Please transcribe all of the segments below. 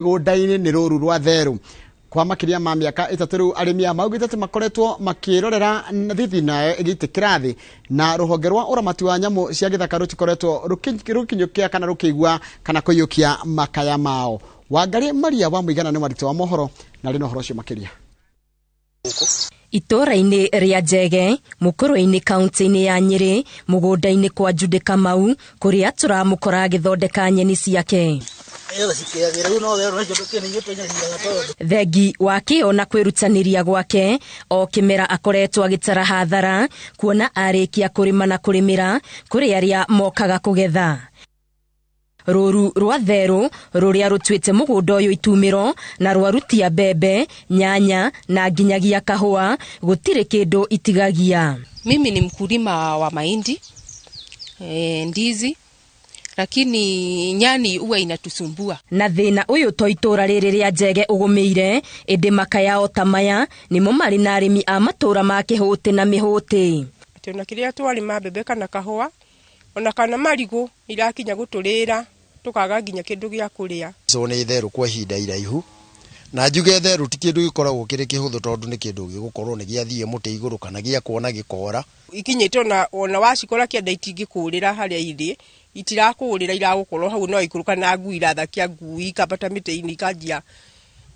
Mĩgũnda-inĩ nĩ rũru rwa therũ. Kwa makĩria ma mĩaka 3 rĩu arĩmi aya maugĩte atĩ makoretwo makĩrorera thithi nayo ĩgĩitĩkĩra thĩ na rũhonge rwa ũramati wa nyamũ cia gĩthaka rũtikoretwo rũkinyũkia kana rũkĩigua kana kũiyũkia makaya mao. Wangarĩ Maria wa Mũigana nĩ mwandĩki wa mohoro na arĩ na ũhoro ũcio makĩria. Itũũra-inĩ rĩa Njege, Mũkũrwe-inĩ kaunti-inĩ ya Nyĩrĩ, mũgũnda-inĩ kwa Jude Kamau, kũrĩa tũramũkora agĩthondeka nyeni ciake. Thengi wa kĩo na kwĩrutanĩria gwake, o kĩmera akoretwo agĩtara hathara, kuona arĩkia kũrĩma na kũrĩmĩra kũrĩ arĩa mokaga kũgetha. Rũru rwa therũ rũrĩa rũtuĩte mũgũnda ũyũ itumĩro na rwarutia mbembe, nyanya na nginyagia kahũa, gũtirĩ kĩndũ itigagia. Mimi ni mkulima wa mahindi, ndizi, lakini nyani huwa inatusumbua. Na thĩna ũyũ to itũũra rĩrĩ rĩa Njege ũgũmĩire, ĩndĩ makaya o ta maya nĩmo marĩ na arĩmi a matũũra ma Kĩhũtĩ na Mĩhũtĩ. Atĩ ona kĩrĩa twarĩma mbembe kana kahũa ona kana marigũ irakinya gũtũrĩra tũkaga nginya kĩndũ gĩa kũrĩa. So nĩ therũ kwa ihinda iraihu na njuge therũ ti kĩndũ gĩkoragwo kĩrĩ kĩhũthũ tondũ nĩ kĩndũ gĩgũkorwo nĩ gĩathiĩ mũtĩ igũrũ kana gĩa kuona gĩkora. Ikinyĩte ona wacikora kĩanda itingĩkũrĩra harĩa irĩ, itirakũrĩra iragũkorwo hau no ikũrũka na ngui irathakia ngui ikambata mĩtĩ-inĩ ikanjia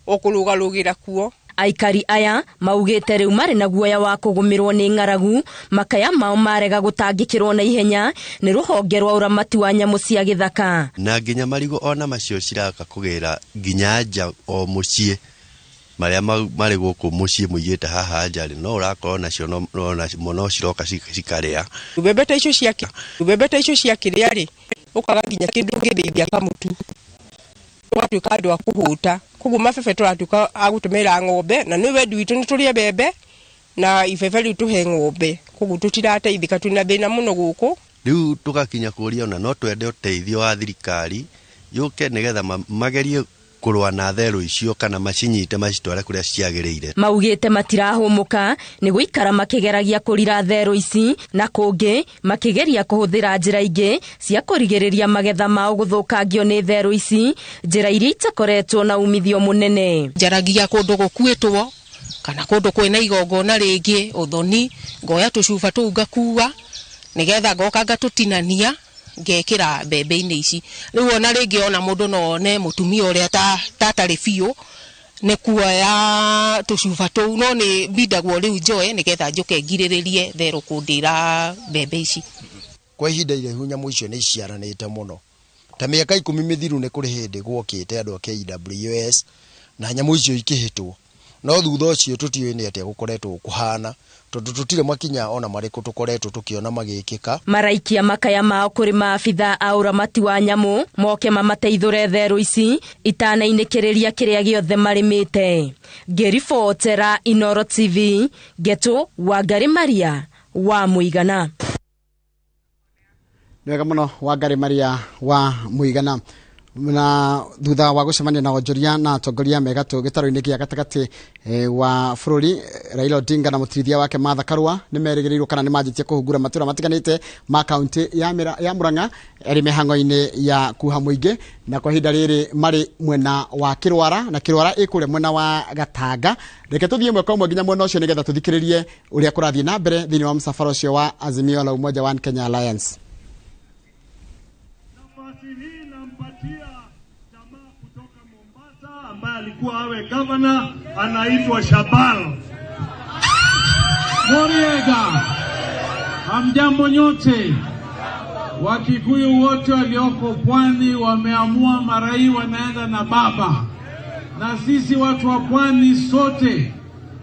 o kũrũgarũgĩra kuo. Aikari aya maugĩte rĩu marĩ na guoya wa kũgũmĩrwo nĩ ng'aragu, makaya mao marega gũtangĩkĩrwo na ihenya nĩ rũhonge rwa ũramati wa nyamũ cia gĩthaka. Na nginya marigũ ona macio ciraka kũgĩra nginya nja o mũciĩ marĩa marĩ gũkũ mũciĩ mũigĩte haha nja rĩ, no ũrakorwo nacio no ciroka cikarĩa. Mbembe ta icio cia mbembe ta icio cia kĩrĩa rĩ, ũkaga nginya kĩndũ ũngĩthĩithia kamũtu. Tũgatuĩka andũ a kũhũta. Koguo mabebe tũratuĩka a gũtũmĩra ng'ombe, na nĩ wendi witũ nĩ tũrĩe mbembe na ibebe rĩu tũhe ng'ombe. Koguo tũtirateithĩka, twĩna thĩna mũno gũkũ. Rĩu tũgakinya kũria ona no twende ũteithio wa thirikari yũke nĩgetha magerie kũrũa na therũ icio kana macinyite macitware kũrĩa ciagĩrĩire. Maugĩte matirahũmũka nĩ gũikara makĩgeragia kũrira therũ ici na kũngĩ makĩgeria kũhũthĩra njĩra ingĩ cia kũrigĩrĩria magetha mao gũthũkangio nĩ therũ ici, njĩra iria itakoretwo na umithio mũnene. Njaragia kũndũ gũkuĩtwo kana kũndũ kwĩna igongona rĩngĩ ũthoni, ngoya tũcuba tũu ngakua nĩgetha ngoka ngatũtinania ngekĩra mbembe-inĩ ici. Rĩu ona rĩngĩ ona mũndũ no one mũtumia ũrĩa tatarĩ biũ nĩ kuoya tũcuba tũu, no nĩ mbindagwo rĩu njoe nĩgetha njũke ngirĩrĩrie therũ kũndĩra mbembe ici. Kwa ihinda iraihu nyamũ icio nĩ iciaranĩte mũno. Ta mĩaka 10 mĩthiru nĩ kũrĩ hĩndĩ gwokĩte andũ a KWS na nyamũ icio ikĩhĩtwo. No thutha ũcio tũtiũĩ nĩ atĩa gũkoretwo kũhana, tondũ tũtirĩ makinya ona marĩkũ tũkoretwo tũkĩona magĩkĩka. Maraikia makaya mao kũrĩ maabitha a ũramati wa nyamũ moke mamateithũre therũ ici itanainĩkĩrĩria kĩrĩa gĩothe marĩmĩte. Ngĩribotera Inooro TV, Ngetu Wangarĩ Maria wa Mũigana. Nĩ wega mũno Wangarĩ Maria wa Mũigana. Na thutha wa gũcemania na onjoria na atongoria megatũ gĩtarũ-inĩ gĩa gatagatĩ wa bũrũri, Raila Odinga na mũtirithia wake Martha Karua nĩ merĩgĩrĩirwo kana nĩ manjĩtie kũhungura matũra matiganĩte ma kaunti ya Murang'a eri mĩhang'o-inĩ ya kuha mũingĩ, na kwa ihinda rĩrĩ marĩ mwena wa Kĩrwara na Kĩrwara ĩ kũrĩa mwena wa Gatanga. Reke tũthiĩ ĩmwe kwa ĩmwe nginya mwena ũcio nĩgetha tũthikĩrĩrie ũrĩa kũrathiĩ na mbere thĩinĩ wa mũcabara ũcio wa Azimio la Umoja One Kenya Alliance. Ambaye alikuwa awe governor anaitwa Shabal Moriega. Hamjambo nyote. Wakikuyu wote walioko pwani wameamua mara hii wanaenda na baba. Na sisi watu wa pwani sote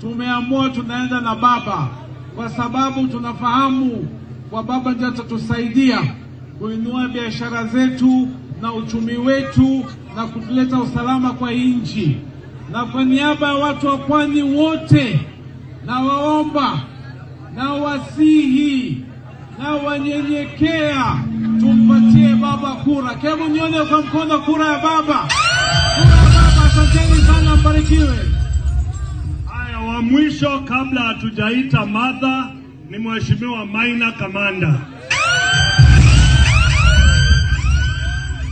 tumeamua tunaenda na baba, kwa sababu tunafahamu kwa baba ndiye atatusaidia kuinua biashara zetu na uchumi wetu na kutuleta usalama kwa nchi. Na kwa niaba ya watu wa pwani wote nawaomba na wasihi na wanyenyekea tumpatie baba kura. Hebu nione kwa mkono kura ya baba. Kura ya baba. Asanteni sana, mbarikiwe. Haya, wa mwisho kabla hatujaita Martha ni Mheshimiwa Maina Kamanda.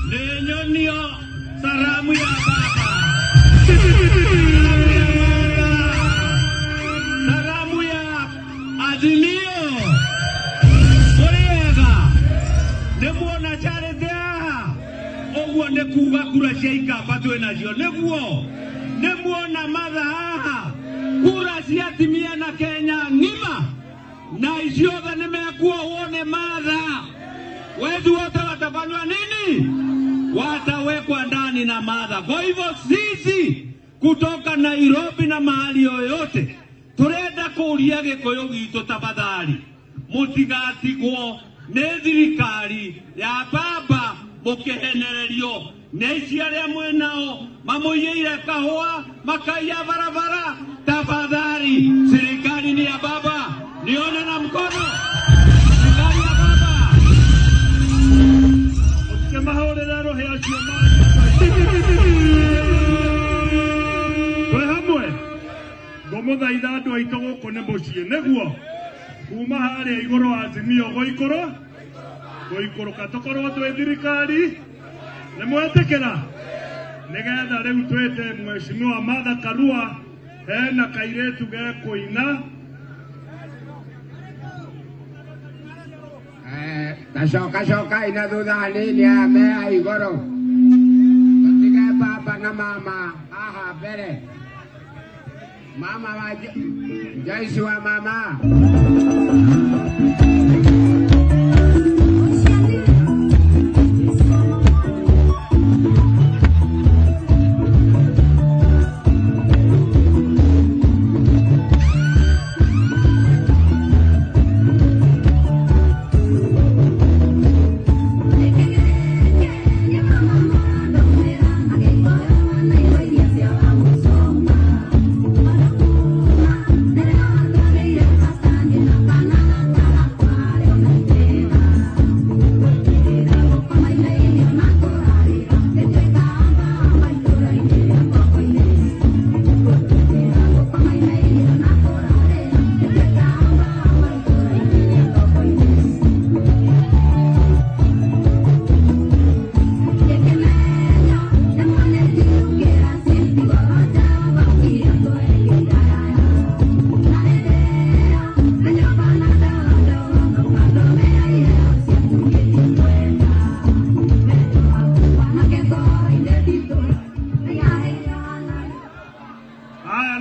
Nenyo salamu ya baba. Kura cia ikamba twĩ nacio nĩguo nĩmuona Martha haha kura cia atimia na Kenya ng'ima na iciothe nĩmekuohwo nĩ Martha. Wezi wote watafanywa nini? Watawekwa ndani na Martha. Kwa hivyo sisi kutoka Nairobi na mahali yoyote turenda kuria Gikuyu gitu tafadhali mutigatigwo nĩ thirikari ya baba mukihenererio nĩ ici arĩa mwĩnao mamũiyĩire kahũa makaiya barabara. Tafadhali, serikali ni ya baba, nione na mkono. Serikali ya baba. Ũkĩmahũrĩra rũhĩ acio twĩ hamwe. Ngũmũthaitha andũ aitũ gũkũ nĩ mũciĩ nĩguo kuma harĩa igũrũ Azimio gũikũrũka tũkorwo twĩ thirikari nĩ mwetĩkĩra nĩgetha rĩu twĩte Mheshimiwa Martha Karua hena kairĩtu gekũina. Tacoka coka ina thutha hanini aya me a igũrũ tũtige baba na mama haha mbere. Mama wa Joyce wa mama.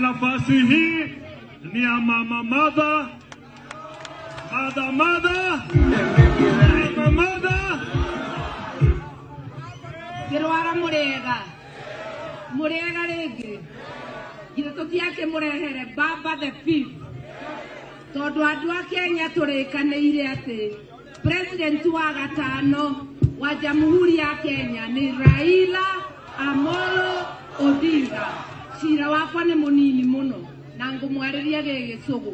Nafasi hii ni ya mama Martha. Martha, Martha. Mama Martha. Ngirwara murega. Murega ringi. Githĩ tũtiakĩmũrehere Baba the Fifth. Tondũ andũ a Kenya tũrĩkanĩire atĩ president wa gatano wa Jamhuri ya Kenya nĩ Raila Amolo Odinga. Cira wakwa nĩ mũnini mũno na ngũmwarĩria gĩgĩcũgũ.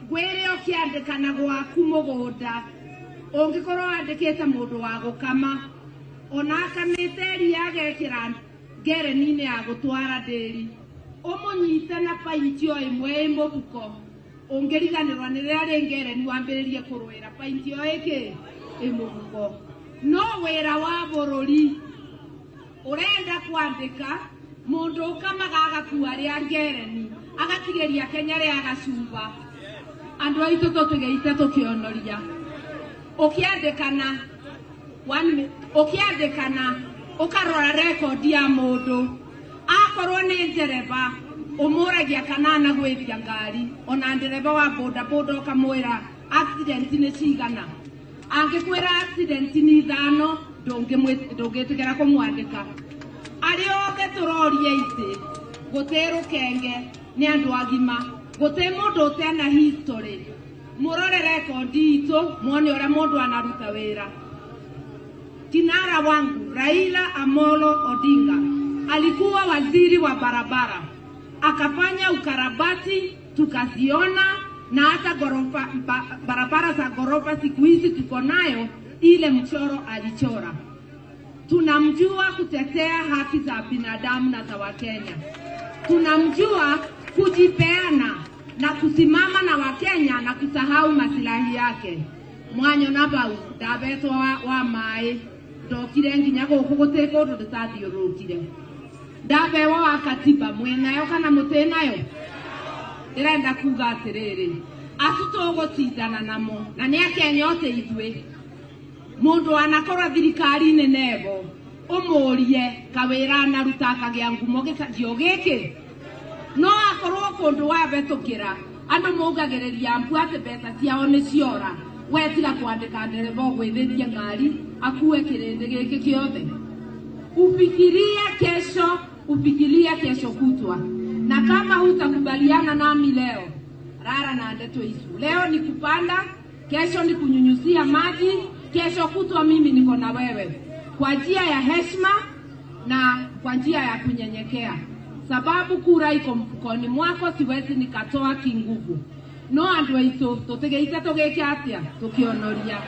Ngwĩre ũkĩandĩkana gwaku mũgũnda ũngĩkorwo wandĩkĩte mũndũ wa gũkama ona akamĩte iria agekĩra ngereni-inĩ ya gũtwara ndĩri ũmũnyite na painti o ĩmwe ĩ mũhuko ũngĩriganĩrwo nĩ rĩrĩa rĩ ngereni wambĩrĩrie kũrũĩra painti o ĩkĩ ĩ mũhuko. No wĩra wa bũrũri ũrenda kwandĩka mũndũ ũkamaga agakua rĩa ngereni agatigeria Kenya rĩa gacuba andũ aitũ tũtigeite tũkĩonoria. Ũkĩandĩkana ũkĩandĩkana ũkarora rekondi ya mũndũ akorwo nĩ ndereba ũmũragia kana anagwĩthia ngari ona ndereba wa bodaboda ũkamwĩra accident nĩ cigana angĩkwĩra accident nĩ 5 ndũngĩtĩkĩra kũmwandĩka. Arĩa othe tũroria itĩ gũtĩ rũkenge nĩ andũ agima gũtĩ mũndũ ũtena history mũrore rekondi itũ muone ũrĩa mũndũ anaruta wĩra. Kinara wangu Raila Amolo Odinga alikuwa waziri wa barabara, akafanya ukarabati tukaziona, na hata gorofa, barabara za gorofa siku hizi tuko nayo ile mchoro alichora. Tunamjua kutetea haki za binadamu na za Wakenya. Tunamjua kujipeana na kusimama na Wakenya na kusahau masilahi yake. Mwanyo na bau ndabetwo wa mai ndokire nginya gũkũ gũtirĩ kũndũ ndĩtathiũrũrũkire. Ndabewa wa katiba mwĩnayo kana mũtĩnayo? Ndĩrenda kuga atĩrĩrĩ, acu tũgũtindana namo na nĩ Akenya ote ithuĩ. Mũndũ anakorwo thirikari-inĩ nebo Umurie kawira anaruta akagia ngumo gicagio giki. No akorwo kundu wabetukira andu maugagiriria mbu ati mbeca ciao ni ciora. We tiga kwandika ndereba ugwithitie ngari akue kirindi giki kiothe. Ufikirie kesho, ufikirie kesho kutwa. Na kama hutakubaliana nami leo, rara na ndeto isu. Leo ni kupanda, kesho ni kunyunyuzia maji, kesho kutwa mimi niko na wewe. Kwa njia ya heshima na kwa njia ya kunyenyekea. Sababu kura iko mfukoni mwako, siwezi nikatoa kinguvu. No andu aitu tutegeite tugike atia tukionoria.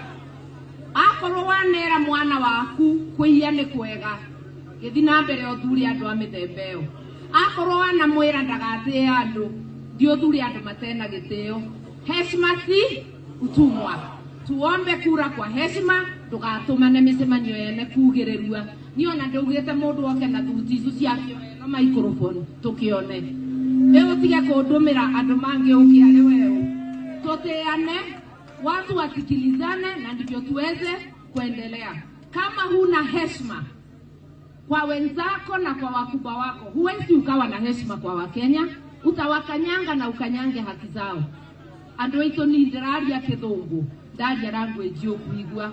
Akorwo wanera mwana waku kuiya ni kwega, githi na mbere uthure andu a mithemba iyo. Akorwo wanamwira ndagatĩe andu, ndi uthure andu matena gĩtĩo. Heshima si utumwa. Tuombe kura kwa heshima, ndugatumane micemanio yene kugĩrĩrua. Niĩ ona ndaugĩte mũndũ oke na thuti icu ciake ĩno microphone tukione. Ĩũ tige kũndũmĩra andũ mangĩ ũke arĩ weũ. Tũtĩane, watu wasikilizane na ndivyo tuweze kuendelea. Kama huna heshima kwa wenzako na kwa wakubwa wako, huwezi ukawa na heshima kwa Wakenya. Utawakanyanga na ukanyange haki zao. Andũ aitũ ni ndĩraria kĩthũngũ, ndaria language ũkuigua.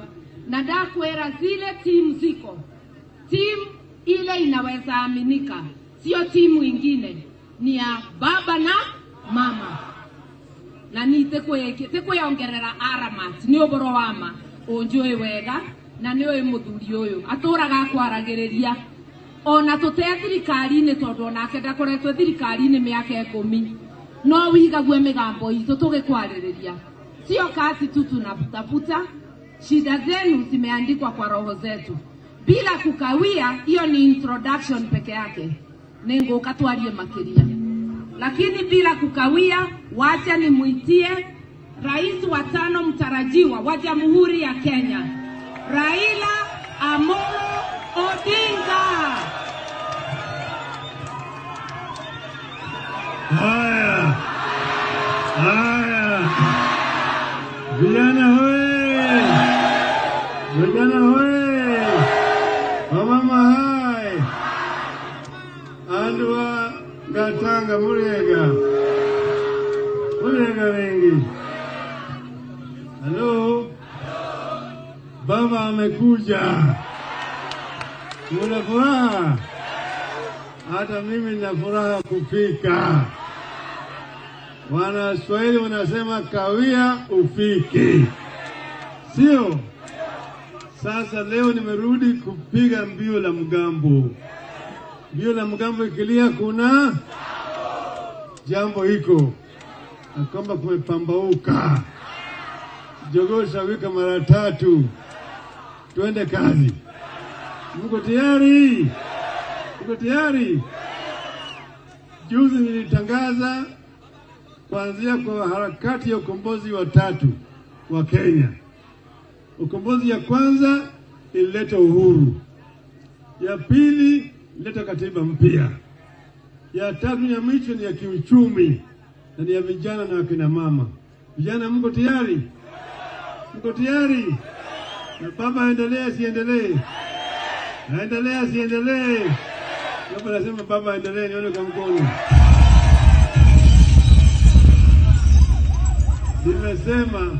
Na ndakwĩra zile timu ziko, timu ile inaweza aminika, sio timu ingine, ni ya baba na mama. Na ni tikwĩongerera aramat, nĩ ũhoro wa ma, ũnjũĩ wega na nĩ ũĩ mũthuri ũyũ atũraga akwaragĩrĩria ona tũte thirikari-inĩ, tondũ onake ndakoretwo thirikari-inĩ mĩaka 10, no wigague mĩgambo itũ tũgĩkwarĩrĩria. Sio kazi tu tunatafuta, shida zenu zimeandikwa kwa roho zetu. Bila kukawia, hiyo ni introduction peke yake, nĩngũka twarie makĩria. Lakini bila kukawia, wacha nimuitie rais wa 5 mtarajiwa wa Jamhuri ya Kenya, Raila Amolo Odinga. Haya, haya, vijana hoye, vijana hoye, wamama hai, andu wa Gatanga muriega, muriega wengi. Halo, baba amekuja, muna furaha? Hata mimi nina furaha kufika. Wanaswahili wanasema kawia ufike, sio? Sasa leo nimerudi kupiga mbio la mgambo. Mbio la mgambo ikilia kuna jambo iko na kwamba kumepambauka. Jogoo shawika mara 3. Tuende kazi. Mko tayari? Mko tayari? Juzi nilitangaza kuanzia kwa harakati ya ukombozi wa 3 wa Kenya. Ukombozi ya kwanza ilileta uhuru, ya pili ilileta katiba mpya, ya tatu ya mwisho ni ya kiuchumi na ni ya vijana na akina mama. Vijana mko tayari? Mko tayari? Na baba aendelee asiendelee? Aendelee asiendelee? Baba nasema baba aendelee, nione kwa mkono. Nimesema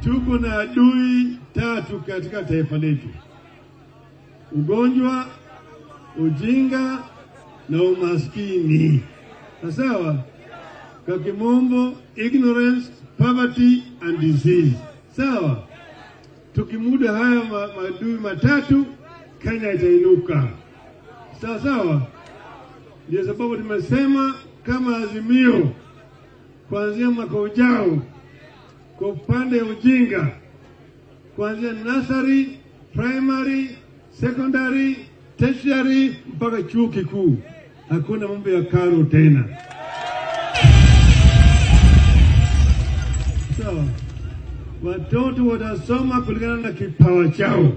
tuko na adui 3 katika taifa letu: ugonjwa, ujinga na umaskini. Sawa? Kwa kimombo, ignorance, poverty and disease. Sawa? Tukimuda haya maadui 3, Kenya itainuka. Sawa sawa? Ndio sababu tumesema kama Azimio, kuanzia mwaka ujao, kwa upande ujinga, kuanzia nursery, primary, secondary, tertiary mpaka chuo kikuu, hakuna mambo ya karo tena. Sawa? Watoto watasoma kulingana na kipawa chao.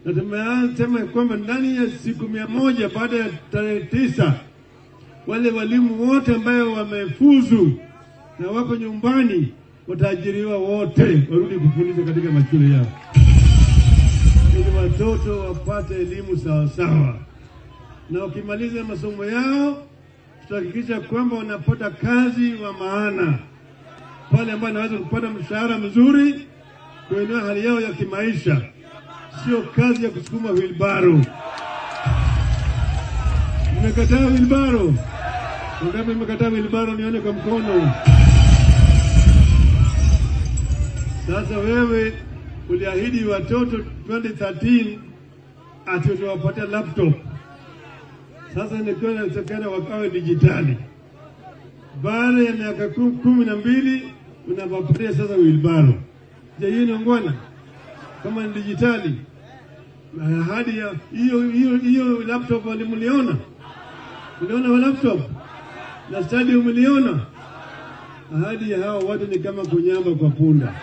Na tumesema kwamba ndani ya siku 100 baada ya tarehe 9, wale walimu wote ambao wamefuzu na wako nyumbani wataajiriwa wote warudi kufundisha katika mashule yao. ili watoto wapate elimu sawasawa, na wakimaliza masomo yao tutahakikisha kwamba wanapata kazi wa maana pale ambapo wanaweza kupata mshahara mzuri, kuinua hali yao ya kimaisha, sio kazi ya kusukuma wheelbarrow. Mmekataa wheelbarrow? Wangapi mmekataa wheelbarrow? Nione kwa mkono. Sasa wewe uliahidi watoto 2013 ati utawapatia laptop. Sasa ni inawezekana wakawe dijitali. Baada ya miaka 12 unawapatia sasa wheelbarrow. Je, hiyo ni ungwana? Kama ni dijitali, ahadi ya hiyo laptop walimliona? Uliona wa laptop? Na stadium mliona? Ahadi ya hawa watu ni kama kunyamba kwa punda.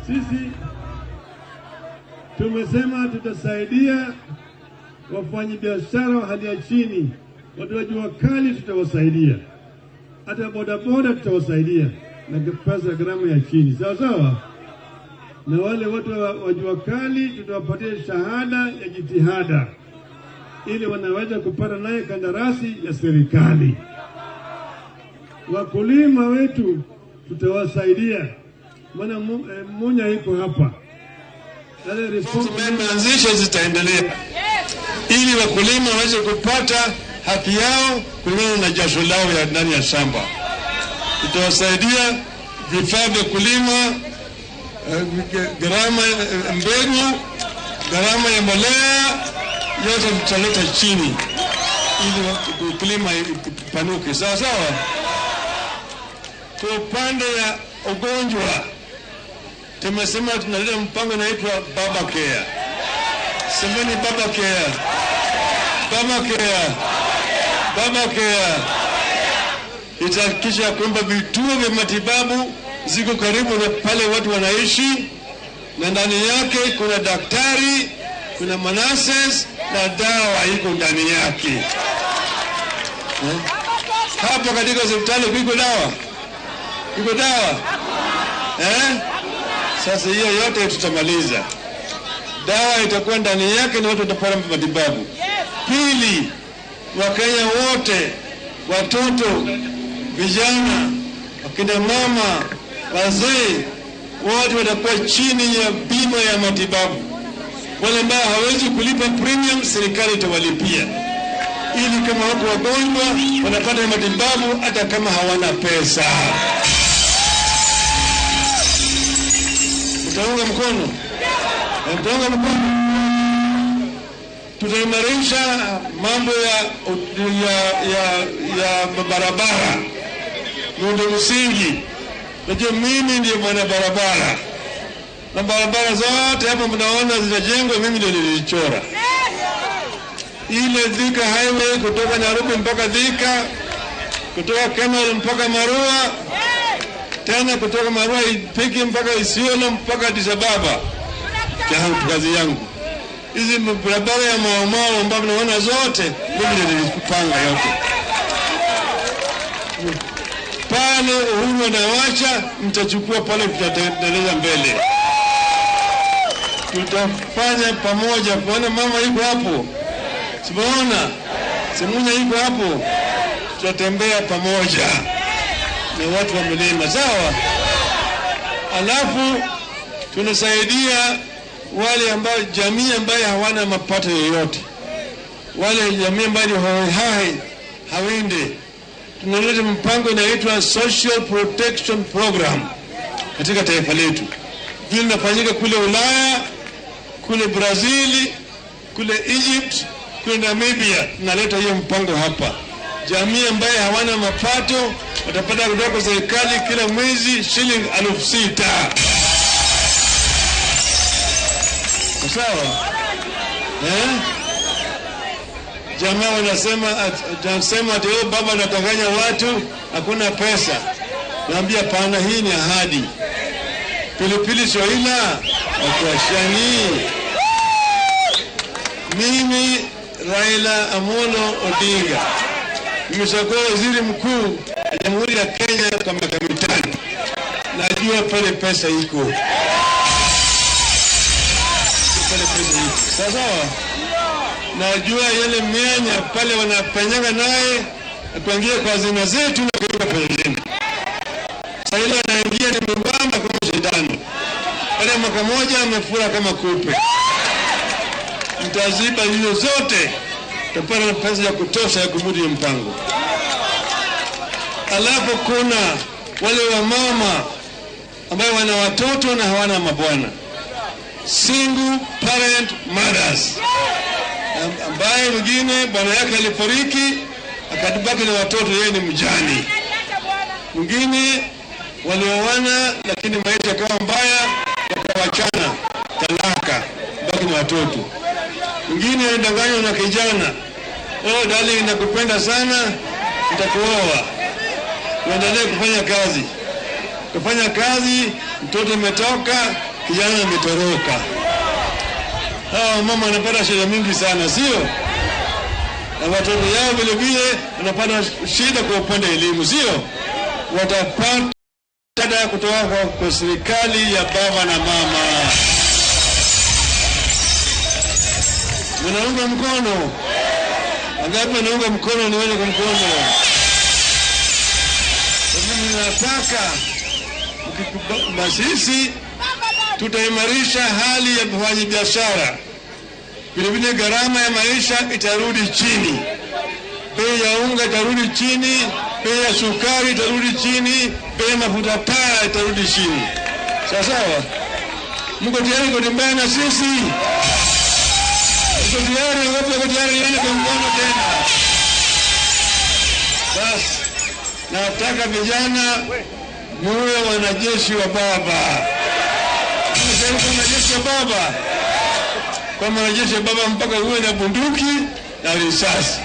Sisi tumesema tutasaidia wafanyabiashara wa hali ya chini, watu wa jua kali tutawasaidia, hata bodaboda tutawasaidia na pesa gharama ya chini, sawa sawa. Na wale watu wa jua kali tutawapatia shahada ya jitihada ili wanaweza kupata naye kandarasi ya serikali. Wakulima wetu tutawasaidia, maana Munya iko hapa. Tumeanzisha zitaendelea ili wakulima waweze kupata haki yao kulingana na jasho lao ya ndani ya shamba. Tutawasaidia vifaa vya kulima, gharama mbegu, gharama ya mbolea, yote tutaleta chini ili ukulima ipanuke, sawa sawa. Kwa upande ya ugonjwa tumesema tunaleta mpango unaitwa Baba Care. Semeni Baba Care. Baba Care. Baba Care. Itahakikisha kwamba vituo vya matibabu ziko karibu na pale watu wanaishi, na ndani yake kuna daktari, kuna nurses na dawa iko ndani yake. Hapo katika hospitali iko dawa? Iko dawa? Sasa hiyo yote tutamaliza. Dawa itakuwa ndani yake na watu watapata matibabu. Pili, Wakenya wote, watoto, vijana, wakina mama, wazee, wote watakuwa chini ya bima ya matibabu. Wale ambao hawezi kulipa premium, serikali itawalipia, ili kama wako wagonjwa wanapata matibabu hata kama hawana pesa. Mtaunga mkono? Mtaunga mkono? Tutaimarisha mambo ya barabara, miundo msingi. Najua mimi ndiye mwana barabara, na barabara zote hapa mnaona zinajengwa, mimi ndio nilichora. Ile Thika highway kutoka Nairobi mpaka Thika, kutoka Kenol mpaka Marua, tena kutoka Marua ipike mpaka Isiolo mpaka Addis Ababa. Kazi yangu. Hizi barabara ya Mau Mau ambayo mnaona zote, mimi ndio nilipanga yote. Pale Uhuru anawacha, mtachukua pale, tutaendeleza mbele. Tutafanya pamoja. Kuona mama yuko hapo, simuona Simunya yuko hapo, tutatembea pamoja na watu wa milima, sawa. Alafu tunasaidia wale ambao jamii ambayo hawana mapato yoyote, wale jamii ambayo ni hohehahe hawende. Tunaleta mpango inaitwa Social Protection Program katika taifa letu, vile inafanyika kule Ulaya, kule Brazil, kule Egypt, kule Namibia. Tunaleta hiyo mpango hapa. Jamii ambaye hawana mapato watapata kutoka kwa serikali kila mwezi shilingi 6,000. Sawa? Jamaa wanasema ati baba anatanganya watu hakuna pesa. Naambia pana, hii ni ahadi. Pilipili sio ila wakuashani. Mimi Raila Amolo Odinga nimeshakuwa waziri mkuu wa Jamhuri ya Kenya kwa miaka 5. Najua Najua pale pesa iko. Pale pesa iko. Sawa sawa? Najua yale mianya pale wanapenyaga naye kuingia kwa hazina zetu na kuiba pesa zetu. Sasa ile anaingia ni mbamba kama shetani. Pale mwaka moja amefura kama kupe. Mtaziba hizo zote, tutapata pesa ya kutosha ya kumudu mpango. Alafu kuna wale wamama ambao wana watoto na hawana mabwana, single parent mothers, ambaye mwingine bwana yake alifariki akabaki na watoto, yeye ni mjane. Mwingine walioana lakini maisha yakawa mbaya, wakawachana, talaka, baki na watoto. Mwingine alidanganywa na kijana, oh darling, nakupenda sana, nitakuoa, uendelee kufanya kazi. Kufanya kazi, mtoto ametoka, kijana ametoroka. Hawa mama wanapata shida mingi sana, sio? Na watoto yao vile vile wanapata shida kwa upande elimu, sio? Watapata kutoka kwa serikali ya baba na mama. Mnaunga mkono? Angapi naunga mkono? Nione kwa mkono. Mimi nataka sisi tutaimarisha hali ya wafanyabiashara. Vile vile gharama ya maisha itarudi chini. Bei ya unga itarudi chini, bei ya sukari itarudi chini, bei ya mafuta taa itarudi chini. Sawa sawa? Mko tayari kutembea na sisi? Mko tayari? Mko tayari? Nione kwa mkono tena. Basi nataka vijana muwe wanajeshi wa baba. Wanajeshi wa baba. Kwa wanajeshi wa baba mpaka uwe na bunduki na risasi.